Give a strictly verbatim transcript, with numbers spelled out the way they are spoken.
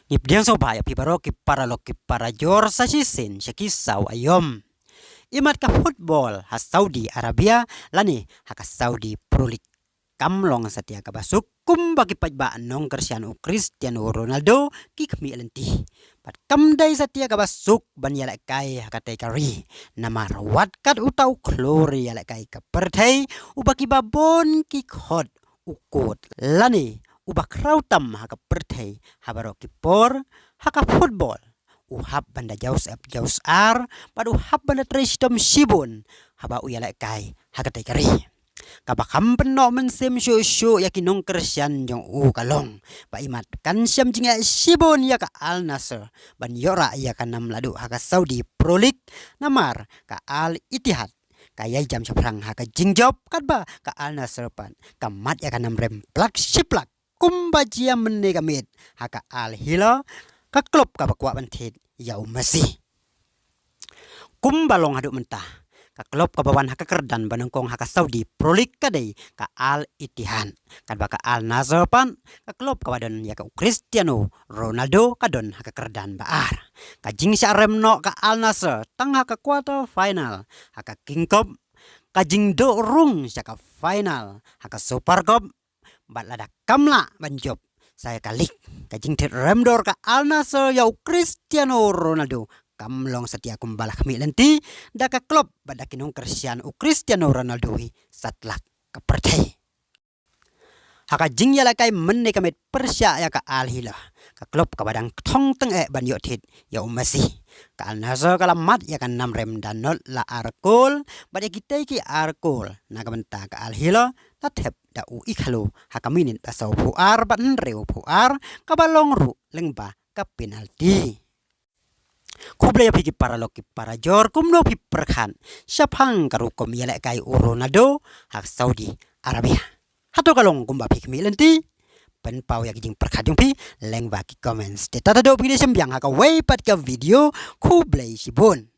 Ngi pdiang sngewbha ïa phi baroh ki paralok ki parajor sa shisien sha ki saw aïom. Imat ka football ha Saudi Arabia lane ha ka Saudi Pro League kam long satia kaba suk kumba ki paidbah nongkyrshan u Cristiano Ronaldo ki khmih lynti. Bad kam dei satia kaba suk ban ïalehkai ha katei ka ri. Namar wat kat uta u khlur ïalehkai ka pyrthei uba kiba bun ki khot u kot lane uba khraw tam ha ka pyrthei ha baroh ki por ha ka football. U hap ban da jaw syep jaw syar bad u hap ban da trei shitom shibun haba u ïalehkai ha katei ka ri. Kaba kham pynnoh mynsiem shuh shuh ïa ki nongkyrshan jong u ka long ba imat kan shem jingeh shibun ïa ka Al Nassr ban ïoh rah ïa ka nam la duh ha ka Saudi Pro League. Namar ka Al Ittihad ka ïai jam shaphrang ha ka jingjop katba ka Al Nassr pat ka mat ïa ka nam rem plak shi plak kumba jia mynne ka miet ha ka Al Hilal, ka klub kaba kwah ban thied ïa u Messi. Kumba long haduh mynta, ka klub kaba wan ha ka kyrdan ba nyngkong ha ka Saudi Pro League ka dei ka Al Ittihad, katba ka Al Nassr pat, ka klub kaba don ïa ka u Cristiano Ronaldo, ka don ha ka kyrdan ba ar. Ka jingshah rem noh ka Al Nassr tang ha ka quarter final ha ka King Cup, ka jingduh rung sha ka final ha ka Super Cup, bad lada kam lah ban jop sa ïa ka league, ka jingthied rem dor ka Al Nassr ïa u Cristiano Ronaldo kam long satia kumba la khmih lynti da ka klub bad da ki nongkyrshan u Cristiano Ronaldo hi satlak ka pyrthei. Ha ka jingïalehkai mynne ka miet pyrshah ïa ka Al Hilal, ka klub kaba dang thong tyngeh ban ïoh thied ïa u Messi, ka Al Nassr ka la mat ïa ka nam rem da not la ar kol bad ïa kitei ki ar kol na ka bynta ka Al Hilal la thep da u Ighalo ha ka minit ba sawphew ar bad hynriewphew ar, kaba long ruh lyngba ka penalty. Khublei ïa phi ki paralok ki parajor, kumno phi pyrkhat shaphang ka rukom ïalehkai u Ronaldo ha Saudi Arabia? Hato ka long kumba phi khmih lynti? Pynpaw ïa ki jingpyrkhat jong phi lyngba ki comments. Te ta ta dok phi ne shem biang ha kawei pat ka video. Khublei shibun.